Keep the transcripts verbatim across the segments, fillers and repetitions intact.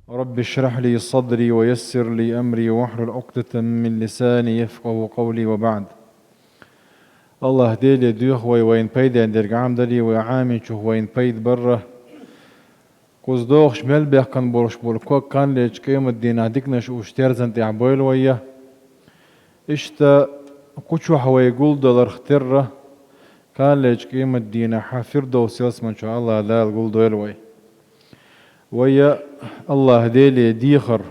رب اشرح لي صدري ويسر لي أمري واحلل عقدة من لساني يفقهوا قولي وبعد. АллахӀ Деле доьху вай вайна пайден дерг Ӏамадарий, вай Ӏамийчух вайна пайда барра. Кхуза дохуш мел бехкан болуш болу ког кханлечу къематдийнахь диканаш уьш терзан тӀехь бойла вайя. Иштта кху чохь вай гулдаларх терра, кханлечу къематдийнахьа Фирдовс ялсаман чохь АллахӀ Дала гулдойла вай. Вайя АллахӀ Деле дехар,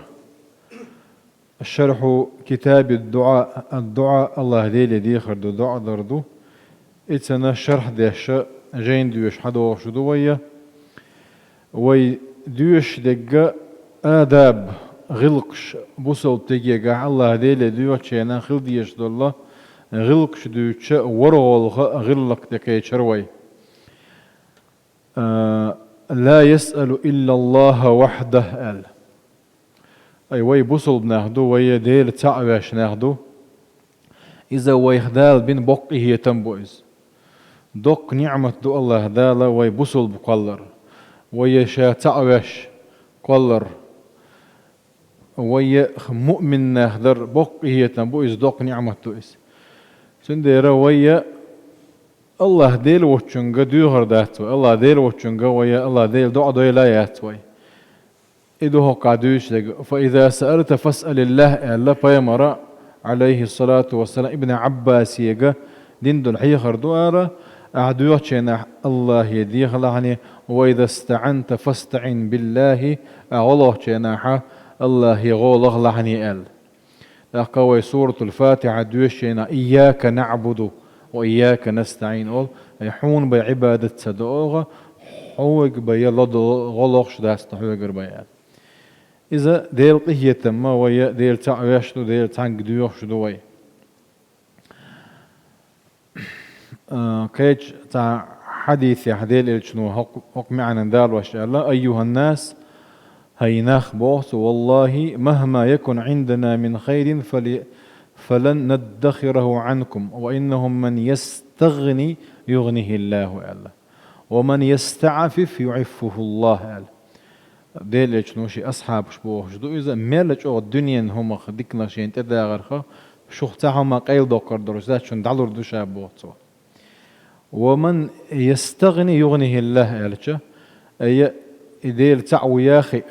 шархьу китаби дуӀа, ад-дуӀа АллахӀ Деле дехар ду, доӀа дар ду. Ицана шархь дешша жайна доьшуш хьадогӀуш ду вайя. Вай доьшуш дегга адаб, гӀиллакхаш бусалба тегегахь АллахӀ Деле доьхучу хенахь хила дезаш долу гӀиллакхаш дуьйцуча ворхӀалгӀа гӀиллакх тӀекхечара вай. А, «Ла ясъалу иллаллаха вахьдах», аьлла. Ай, вай бусалба нах ду, вай Дела цхьаъ веш нах ду. Иза вайх Дала бина боккха къинхетам бу иза. Доккха ниӀмат ду АллахӀ Дала вай бусалба кхоллар. Вай ша цхьаъ веш кхоллар. Вай муъмин нах дар боккха къинхетам бу, иза доккха ниӀмат ду иза. Цундела вай АллахӀ Дела воцчунга доьхур дац вай, АллахӀ Дела воцчунга вай АллахӀ Дела доӀа дойла яц вай. И ду хӀокху дуьйцуш дерг: «Фа иза саалта фасъалиллах», аьлла пайхамара, Ӏалайхиссалату вассалам, Ибн Ӏаббасега дина долу хьехар ду ара, ахьа доьхучу хенахь АллахӀе дехалахьани, «ва иза стаӀанта фастаӀин биллахи», ахьа гӀо лохучу хенахьа АллахӀе гӀо лахалахьани аьлла. ТӀаккха вай Суратул-Фатихьа доьшучу хенахь «Ийяка наӀбуду ва ийяка настаӀин» олу, ай, хьуна бай Ӏибадат ца до оха, хьоьга бай ладо-, гӀо лохуш дац тхо хьоьгара бай аьлла. Иза Делан къинхетам ма вай, Дела цхьаъ веш ду, Дела цхьаьнга доьхуш ду вай. А, кхечу цхьа хьадисехь Делан Элчано хӀокху, хӀокху маьӀнан далош аьлла: «Айюханнас», хӀай нах, боху цо, «валлахи, махма якун Ӏиндана мин хайрин фали-, фалан наддахираху Ӏанкум, ва иннаху ман ястагъни югънихиллаху», аьлла. «Ва ман ястаӀфиф юӀиффухуллах», аьлла. Делан Элчано шен асхьабаш бохуш ду иза, мел чӀогӀа дуьненан хӀумах диканах шена тӀедагӀарха, шух цхьа хӀума къайладоккхур долуш дац, шуна дӀалур ду ша, боху цо. «Ва ман ястагъни югънихиллах», аьлча, айя, и Дела цхьаъ ву яхи,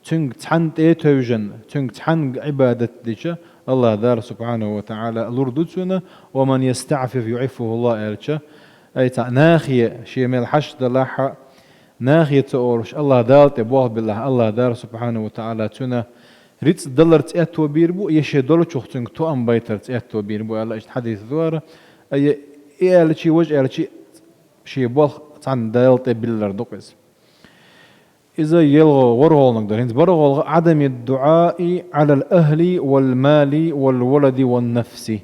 цуьнга цхьаьна тӀе а тевжина, цуьнга цхьаьнга Ӏибадат дича, АллахӀ Дала субхьанаху ва таӀала лур ду цуьнан, «ва ман ястаӀфиф юӀиффухуллах», аьлча, ай цхьа нахе шен мел хьашт далахьа, нахе ца олуш, АллахӀ Дала тӀе болх биллахь, АллахӀ Дала субхьанаху ва таӀала цуьнан рицкъ даларца аьтто бийр бу, я шен долчух цуьнга тоам байтарца аьтто бийр бу аьлла, иштта хьадис ду ара. Айя, и аьлчи, важа аьлчи, шен болх цхьаьна Дала тӀе биллар ду-кх иза. Иза елгӀа ворхӀалгӀаниг дара. ХӀинца бархӀалгӀа: «Ӏадами дуӀаи Ӏалал ахли вал мали вал валади ван нафси».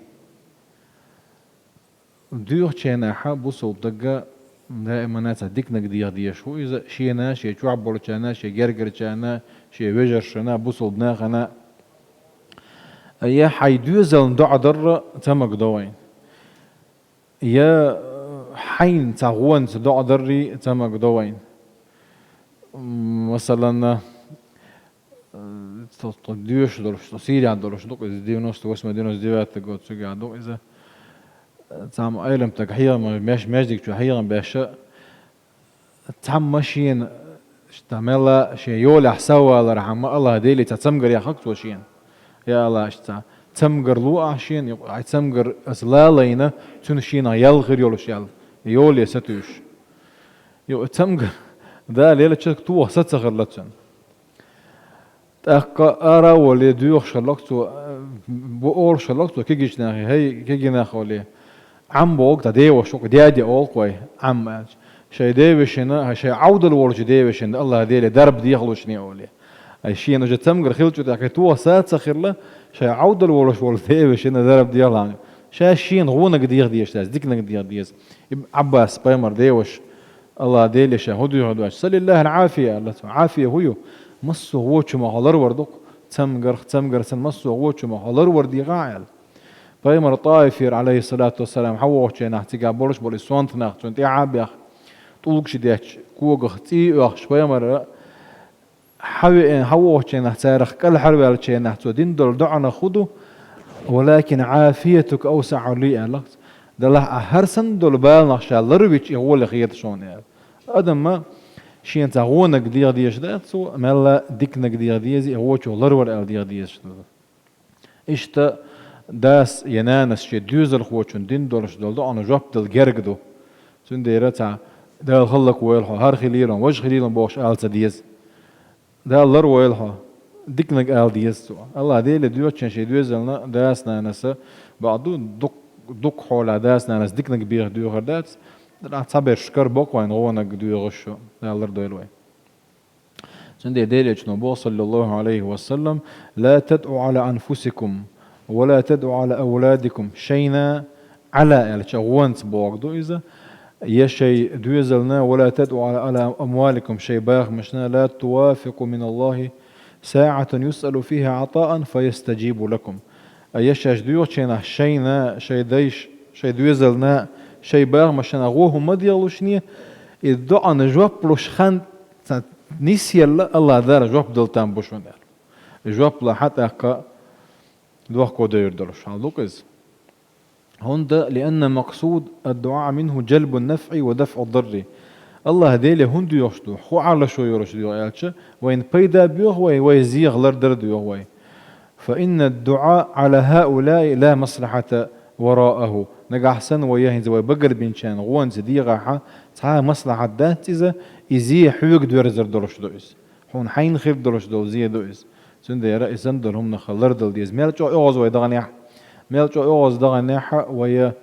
Доьхучу хенахьа бусалба дагга даимана цхьа диканиг деха дезаш ву иза, шена, шен чохь болчарна, шен гергарчарна, шен вежаршна, бусалба нахана. Я хьайн доьзална доӀа дарра цамаг до вайн. Я, э, хьайна цхьа гӀонца доӀа даррий цамаг до вайн. М, масалан, э, тхо, тхо доьшуш долуш, тхо Сирехь долуш ду-кх иза, девяносто восьмой, девяносто девятый год цигахь ду-кх иза. Э, цхьамма Ӏеламстаг хьехам, меш-, маьждиг чу хьехам беш, цхьамма шена, ш-, тхан мелла шен йолехь савалархьама, АллахӀ Деле цхьа цамгар яххаг цо шена. Я АллахӀ, иштта цхьа цамгар луо ахь шена, юкъа хьайн цамгар аса лалайна, цуьнан шена ял хир йолуш ял, йоле сатуьйсуш. Юкъа цамгар Дала елча тоха са ца хилла цуьнан. ТӀаккха ара а воле, доьхуш хилла-кх цо, бу олуш хилла-кх цо кегийчу нахе: «ХӀей, кегий нах, — оле, — Ӏам боху-кх тхан деваша, вукху дядя олу-кх вай, Ӏам аьлча. Шайн девешина, шайн Ӏовдал волчу девешина АллахӀ Деле дарба дехалушне», — оле. Ай шена уже цамгар хилча тӀаккха тоха са а ца хилла, шайн Ӏовдал волуш волу девешина дарба дехалахьа. Ша шена гӀонаг деха дезаш дац, диканаг деха деза. Ибн Ӏаббас, пайхамар деваша, АллахӀ Деле ша хӀун дуьйху аьлча: «Салиллахал Ӏафия», — аьлла цо. Ӏафия хӀун ю? Массо а вочу ма хьо ларвар ду-кх, цамгарх, цамгарсан массо а вочу ма хьо ларвар дийхахьа аьлла. Пайхамар ТӀаифера, Ӏалайхиссалату вассалам, хьан вохучу хенахь, цигахь болуш болу и сонта нах цунна тӀаьхьа а бехна, тӀулгаш детташ, когах цӀий а оьхуш, пайхамара хьавеана, хьавоагӀача хенахь, царах кӀалхарваьлча хенахь, цо дина долу доӀанах хӀун ду? «ولكن عافيتك أوسع لي», аьлла. Делахь а хӀара санна долу баланах ша ларвича, и гӀоли хета шуна аьлла. Адамна шена цхьа гӀонаг деха дезаш дац цо, мелла диканаг деха деза, и гӀочух ларвар аьлла деха дезаш ду. Иштта дас я нанас шен доьзалхочунна дина долуш долу доӀана жоп дала герга ду. Цундела цхьа Дала хӀаллаквойла хьо, хӀара хилийла, важа хилийла бохуш ала ца деза. Дала ларвойла хьо, диканаг ала деза цо. АллахӀ Деле доьхучун шен доьзална дас-нанас бакъду, дукха, дукха хьолахь дас-нанас диканаг беха доьхур дац, цхьаберш кара боккха вайн гӀонаг доьхуш шу, Дала лардойла вай. Цундела Делан Элчано боху, саллаллаху Ӏалайхи ва саллам: «لا تدعوا على أنفسكم ولا تدعوا على أولادكم». «شينا على» аьлча, гӀонца боху ду иза. Я шайн доьзална, «ولا تدعوا على أموالكم», шайн бахамашна, «لا توافق من الله ساعة يسأل فيها عطاء فيستجيب لكم». А я шаьш доьхучу хенахь шайна, шайн дайша, шайн доьзална, шайн бахамашна гӀо хӀума дехалушне, и доӀана жоп луш хан цхьа нисъелла, АллахӀ Дала жоп дала там бу шуна аьлла. Жоп лахь тӀаккха дохко девр долуш хьал ду-кх иза. ХӀунда, «لأن مقصود الدعاء منه جلب النفع ودفع الضر». АллахӀ Деле хӀун доьхуш ду, хӀун Ӏалашо йолуш доьху аьлча, вайна пайда боьху вай, вай зеха лардар доьху вай. «فإن الدعاء على هؤلاء لا مصلحة وراءه». Нагахь санна вай, я хӀинца вай багарбинчарна гӀонца дехахь, цхьа а маслахьат дац иза, и зе хьоьга доьрзур долуш ду иза. Хьуна хьайна хир долуш долу зе ду иза. Цундела и санна долу хӀуманах лардала деза. Мел чӀогӀа оьгӀаз вай даханехь, мел чӀогӀа оьгӀаз даханехь вай,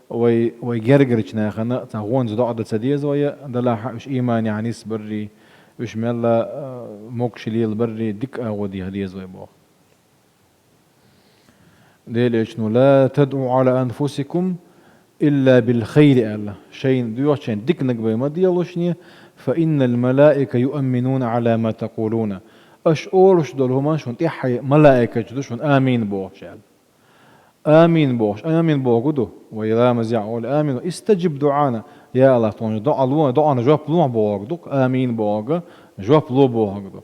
вай, вай гергарчу нахана цхьа гӀонца доӀа дан ца деза вай, делахь уьш ийманехь нисбаррий, уьш мелла, а, могуш лелабаррий, дика агӀо деха деза вай боху. Делан Элчано: «لا تدعوا على أنفسكم إلا بالخير», аьлла. Шайна доьхучун диканаг бен ма дехалушне, «فإن الملائكة يؤمنون على ما تقولون». Аша олуш долу хӀума шуна тӀаьххье малаикаш ду шуна амин бохуш аьлла. Амин бохуш, амин бохург ду. Вай ламазехь олу амин. «استجب دعانا». Я АллахӀ, тхуна доӀа ло, доӀана жоп ло бохург ду. Амин бохург, жоп ло бохург ду.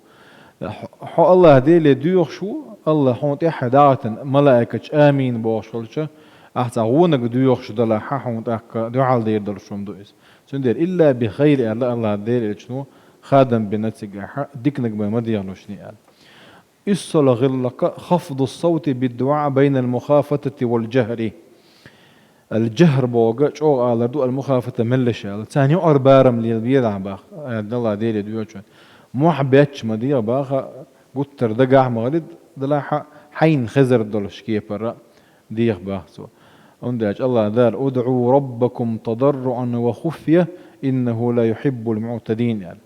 Хьо, хьо АллахӀ Деле доьхуш ву, АллахӀ хьуна тӀаьххье дӀахӀиттина малаикаш амин бохуш хилча, ахь цхьа гӀонаг доьхуш далахь, хьуна тӀаккха дуьхьал дер долуш хӀума ду иза. Цундела «إلا بالخير» аьлла АллахӀ Делан Элчано, хадам бина цигахь диканаг бен ма дехалушне аьлла. Иссалгъиллакъ خفض الصوت بالدعاء بين المخافتة والجهر. Ал-жахр бохург чӀогӀа алар ду, ал-мухафата меллаша аьлла. Царна юкъара барам лелабелахь боху, аьлла АллахӀ Деле доьхучун. Мохь бетташ ма деха боху, гуттар дагахь ма хилийта, делахь хьайна хезар долуш кепара деха боху цо. ХӀунда аьлча АллахӀ Дала: «ادعوا ربكم تضرعا وخفية إنه لا يحب المعتدين», аьлла.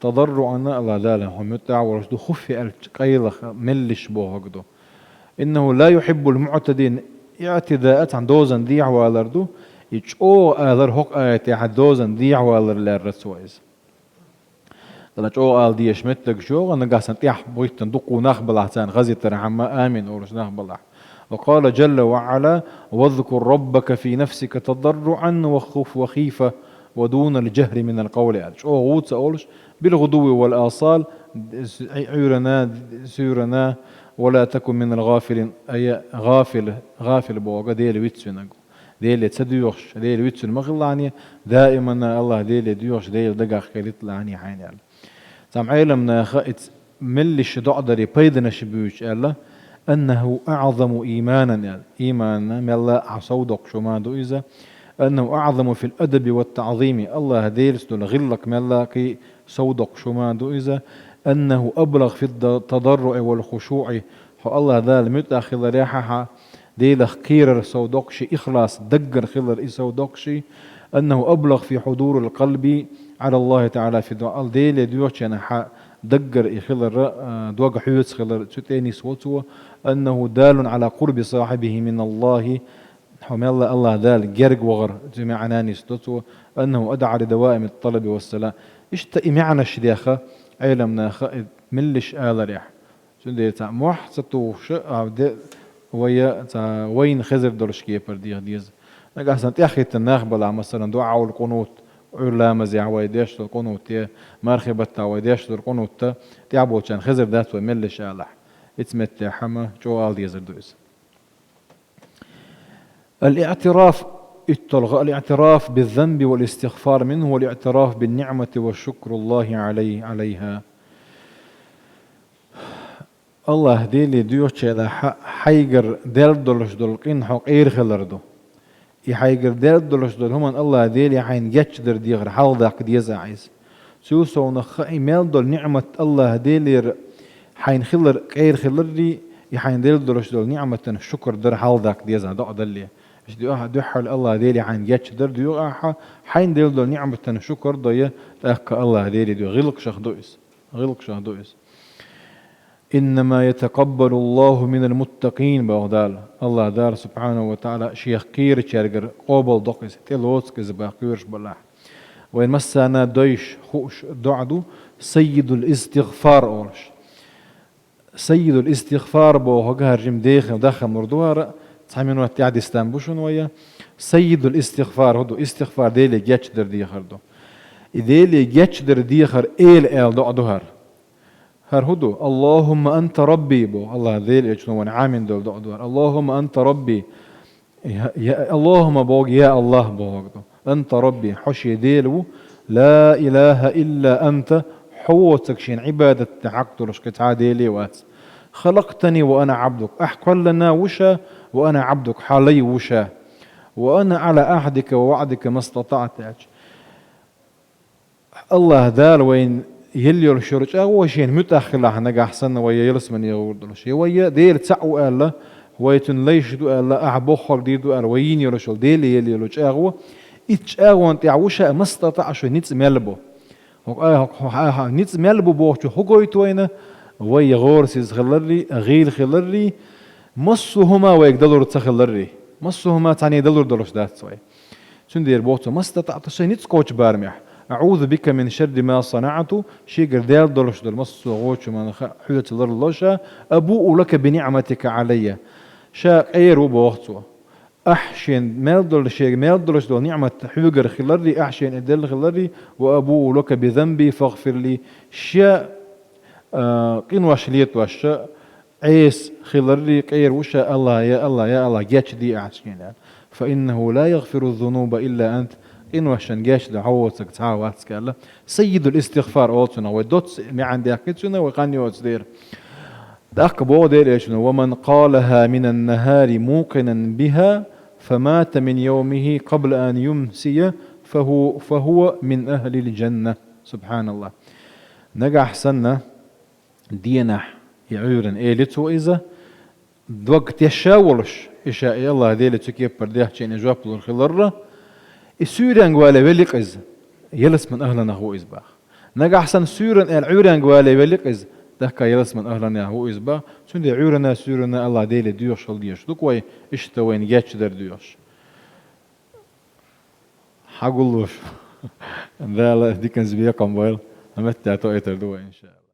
ТадарруӀан АллахӀ Дала хьо муьтӀахь а волуш ду, хуффи аьлча къайлаха, меллаша бохург ду. «إنه لا يحب المعتدين», иӀтидаъ цхьана дозанна дехьавалар ду, и чӀогӀа алар хӀокху аятехь дозанна дехьавалар лаьрра цо иза. Дала чӀогӀа ала дезаш меттигаш йогӀу, нагахь санна тӀехь буьйттина дуккха нах балахь, царна хазийтархьама амин олуш нах балахь. وقال جل وعلا: «واذكر ربك في نفسك تضرعا وخف-، وخيفة ودون الجهر من القول», аьлла. ЧӀогӀа ву ца олуш, «بالغدو والآصال», Ӏуьйранна, суьйранна, «ولا تكن من الغافلين», ай, гӀафил, гӀафил бохург Дела вицвинарг. Деле ца доьхуш, Дела вицвина ма хилалахь, даиманна АллахӀ Деле доьхуш, Дела дагах хилийталахь хьайна аьлла. Цхьана Ӏеламнаха и ц-, меллаша доӀа даре пайданаш буьйцуш аьлла: «أنه أعظم إيمانا», аьлла. Ийманна мелла а совдоккхуш хӀума ду иза. «أنه أعظم في الأدب والتعظيم». АллахӀ Делаца долу гӀиллакх мелла а кхин совдоккхуш хӀума ду иза. «أنه أبلغ في التضرع والخشوع». Хьо АллахӀ Дала муьтӀахь хиларехь а, хьан Делах кхерар совдоккхуш, ихлас даггара хилар и совдоккхуш. «أنه أبلغ في حضور القلب على الله تعالى في الدعاء». Деле доьхучунна хьан даггара и хилар, а, дог хьоьца хилар, цу тӀе нисво цо. «أنه دال على قرب صاحبه من الله». Хьо мелла АллахӀ Дала герга вахар, цу маьӀна нисдо цо. «أنه أدعى لدوائم الطلب والصلاة». Иштта и маьӀнаш деха Ӏеламнаха и меллаша аларехь. Цундела цхьа мохь ца тухуш а, де, вай цхьа вайна хезар долуш кепара деха деза. Нагахь санна тӀеххӀиттина нах балахь, масалан, дуӀаул къунут, Ӏуйра ламазехь вай деш долу къунут, мархи баттахь вай деш долу къунут тӀехь болчарна хезар дац вай мел деш алахь. Ица меттехь хӀума чӀогӀа ала дезар ду иза. الاعتراف, итталгӀа, الاعتراف بالذنب والاستغفار منه والاعتراف بالنعمة والشكر الله عليه، عليها. АллахӀ Деле доьхучу хенахь хьайгара делла долуш долу къин хьо къера хилар ду. И хьайгара делла долуш долу хӀуманна АллахӀ Деле хьайна гечдар дехар хьалдаккха деза ахь иза. Цул совнаха и мел долу ниӀмат АллахӀ Делера хьайна хилар къера хиларрий, и хьайна делла долуш долу ниӀматан шукар дар хьалдаккха деза ахь доӀа далале. Иштта дуьхьал АллахӀ Деле хьайна гечдар доьху ахь, хьайна делла долу ниӀматан шукар дой, тӀаккха АллахӀ Деле доьху. ГӀиллакхашах ду иза. ГӀиллакхашах ду иза. «إنما يتقبل الله من المتقين», боху Дала. АллахӀ Дала, субхьанаху ва тагӀала, Шех кхерачаьргара къобал доккху иза, тӀелоцу иза боху кхоьруш балахь. Вайн массарна дойуш, хууш доӀа ду, «Саййидул истигъфар» олуш. «Саййидул истигъфар» бохург хӀара жима деха даха мур ду хӀара, цхьа минот тӀаьхьа дистан бу шуна вай. «Саййидул истигъфар» хӀун ду? Истигъфар Деле гечдар дехар ду. И Деле гечдар дехар эла аьлла доӀа ду хӀара. ХӀара хӀун ду? «Аллахумма анта рабби», боху. АллахӀ Дела элчано вайна Ӏамийна долу доӀа ду хӀара. «Аллахумма анта рабби». Я, я, «Аллахумма» бохург, «Я АллахӀ» бохург ду. «Анта рабби», хьо шен Дела ву. «Ла илаха илла анта», хьо воцург шена Ӏибадат дан хьакъ долуш кхин цхьа а Деле вац. «Халактани ва ана Ӏабдук», ахь кхоьллина ву ша, «ва ана Ӏабдук», хьан лай ву ша. «Ва ана Ӏала ахьдика ва ваӀдика мастатаӀту», аьлча. АллахӀ Дала вайна елла йолуш йолу чӀагӀо шена муьтӀахь хилахь, нагахь санна вай ялсамане гӀур долуш. Я вай Дела цхьаъ ву аьлла, вай цуьнан лайш ду аьлла, ахь бохург дийр ду аьлла, вай йийна йолуш йолу Дела елла йолу чӀагӀо, и чӀагӀонан тӀехь ву ша, мастатаӀа, шун ницкъ мел бу. ХӀокху а-, хӀокху а-, ницкъ мел бу бохучух хӀун гойту вайна? Вай гӀорасиз хиларрий, гӀийла хиларрий, массо а хӀума вайга далур ца хиларрий. Массо а хӀума цхьаьна далур долуш дац вай. Цундела боху цо: «МастатаӀту», шайн ницкъ кхочу барамехь. «АӀузу бика мин шарри ма санаӀту», шегара даьлла долуш долу массо а гӀочу хӀуманах хьоьца ларло ша, «абуу лака би ниӀматика Ӏалаййа». Ша къера ву, боху цо. Ахь шена мел долу, шега мел долуш долу ниӀмат хьоьгара хиларрий, ахь шена и делла хиларрий, «ва абуу лака би занби фагъфирли». Ша, а, къинош летош, ша Ӏеса хиларрий, къера ву ша, АллахӀ, я АллахӀ, я АллахӀ, гечде ахь шена, аьлла. «Фа иннаху ла ягъфиру зунуба илла ант». Къиношна гечдан хьо воцург цхьа а вац, аьлла. Саййидул истигъфар олу цунах, вай доцца маьӀна даьккхи цуьнан, вай хан йоцу дера. ТӀаккха боху Делан элчано: «Ва ман къалаха минан нахари мукъинан биха, фа мата мин явмихи къабла ан юмсия, фа ху-, фа хува мин ахлил джанна». СубхьаналлахӀ. Нагахь санна, денахь и Ӏуьйранна элира цо иза, дог тешша а волуш, и ша и АллахӀ Деле цу кеппара дехчийна жоп лур хиларра, и суьйренга вале велли-кх иза, ялсаман ахӀланах ву иза баха. Нагахь санна суьйранна аьлла Ӏуьйренга вале велли-кх иза, тӀаккха ялсаман ахӀланах ву иза баха. Цундела Ӏуьйранна, суьйранна АллахӀ Деле доьхуш хила дезаш ду-кх вай, иштта вайна гечдар доьхуш. Хьагуллуш. Дала диканца бекхам бойла. Амма тӀе тоуьйтур ду вай, иншаАллахӀ.